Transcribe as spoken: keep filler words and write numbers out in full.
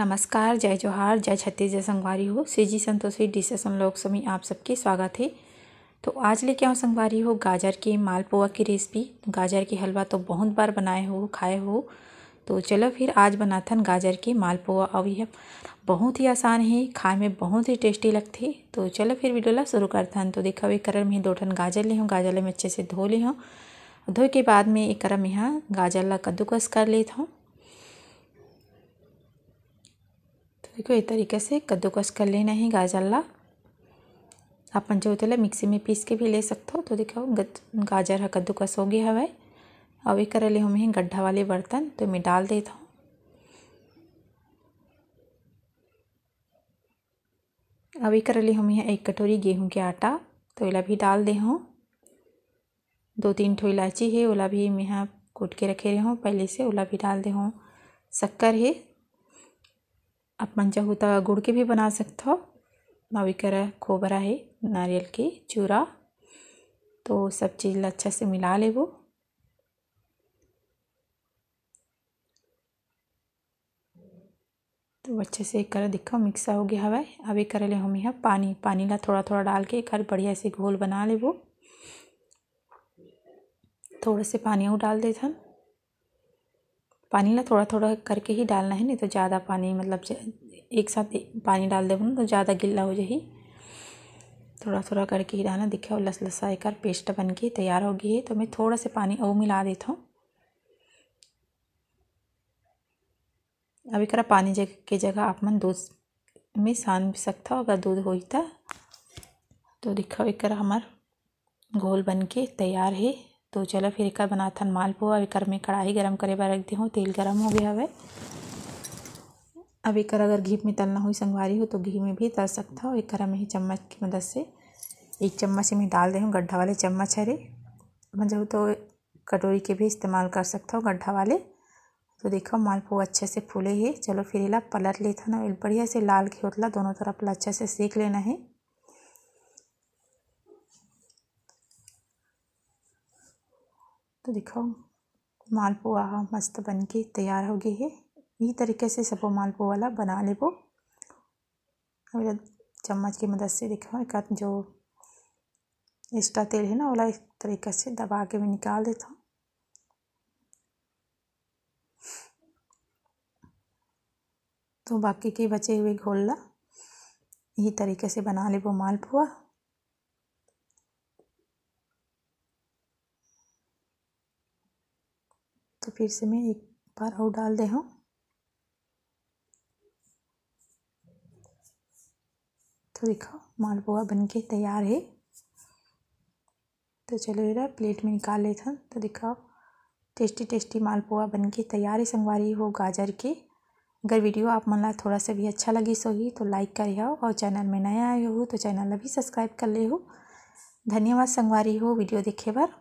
नमस्कार, जय जोहार, जय छत्तीसगढ़ संगवारी हो। CG Santoshi dishes and vlogs में आप सबके स्वागत है। तो आज लेके आऊँ संगवारी हो गाजर के मालपुआ की रेसिपी। गाजर के हलवा तो बहुत बार बनाए हो, खाए हो, तो चलो फिर आज बनाथन गाजर के मालपुआ। अउ यह बहुत ही आसान है, खाए में बहुत ही टेस्टी लगथे। तो चलो फिर वीडियो ला शुरू करथन। तो देखो, एक करा में दो ठन गाजर ले हूँ, गाजर ला मैं अच्छे से धो ले हूँ। धोए के बाद में एक करा में यहाँ गाजर ला कद्दूकस कर लेत हूँ। तो देखो, ये तरीके से कद्दूकस कर लेना है गाजर ला। अपन जो तेला मिक्सी में पीस के भी ले सकथो। तो देखो, गत-, गाजर ह कद्दूकस हो गया हवय। अब एक करा ले हम यहाँ गड्ढा वाले बर्तन तो मैं डाल देत हूँ। अब एक करा ले हम यहाँ एक कटोरी गेहूं के आटा, तो एला भी डाल दे हूँ। दो तीन ठो इलायची है, ओला भी मैं यहाँ कूट के रखे रहे हूँ पहले से, ओला भी डाल दे हूँ। शक्कर है, आप मन चाहू त गुड़ के भी बना सकथो। अब एक करा खोबरा है, नारियल के चूरा, तो सब चीज़ ला अच्छा से मिला लेबो। तो अच्छे से एक करा देखो मिक्स हो गया हवय। अब एक करा ले हम यहाँ पानी, पानी ला थोड़ा थोड़ा डाल के एक बढ़िया से घोल बना लेबो। थोड़ा से पानी और डाल देथन। पानी ला थोड़ा थोड़ा करके ही डालना है, नहीं तो ज़्यादा पानी, मतलब ज-, एक साथ ए-, पानी डाल देबो ना तो ज़्यादा गिल्ला हो जाही। थोड़ा थोड़ा करके ही डालना। देखो, लसलसा एकर पेस्ट बन के तैयार हो गई है। तो मैं थोड़ा से पानी और मिला देता हूँ। अब एकरा पानी जग-, के जगह आप मन दूध में सान भी सकथव, अगर दूध होही त। तो देखो, एकर हमर घोल बन के तैयार हे। तो चलो फिर एकर बनाथन मालपुआ। एकर में कढ़ाई गरम करे बर रख दे हूँ, तेल गरम हो गया हवे। अब एकर अगर घी में तलना होही संगवारी हो तो घी में भी तल सकथव। एकर में ही चम्मच की मदद से एक चम्मच में डाल दे हूँ, गड्ढा वाले चम्मच हरे, मतलब तो कटोरी के भी इस्तेमाल कर सकथव गड्ढा वाले। तो देखो मालपुआ अच्छे से फूले हे। चलो फिर एला पलट लेथन अउ बढ़िया से लाल घी होतला दोनों तरफ ला अच्छा से सेक लेना हे। तो देखो मालपुआ ह मस्त बन के तैयार हो गए हे। यही तरीके से सबो मालपुआ ला बना लेबो। अब एला चम्मच की मदद से देखो एक जो एक्स्ट्रा तेल है ना ओला इस तरीके से दबा के मैं निकाल देता हूँ। तो बाकी के बचे हुए घोल ला यही तरीके से बना लेबो मालपुआ। तो फिर से मैं एक बार और डाल दे हूँ। तो देखो मालपुआ बन के तैयार है। तो चलो एला प्लेट में निकाल लेथन। तो देखो टेस्टी टेस्टी मालपुआ बन के तैयार है संगवारी हो गाजर के। अगर वीडियो आप मन ला थोड़ा सा भी अच्छा लगिस होही तो लाइक करे हो और चैनल में नया आए हो तो चैनल ला भी सब्सक्राइब कर ले हो। धन्यवाद संगवारी हो वीडियो देखे बर।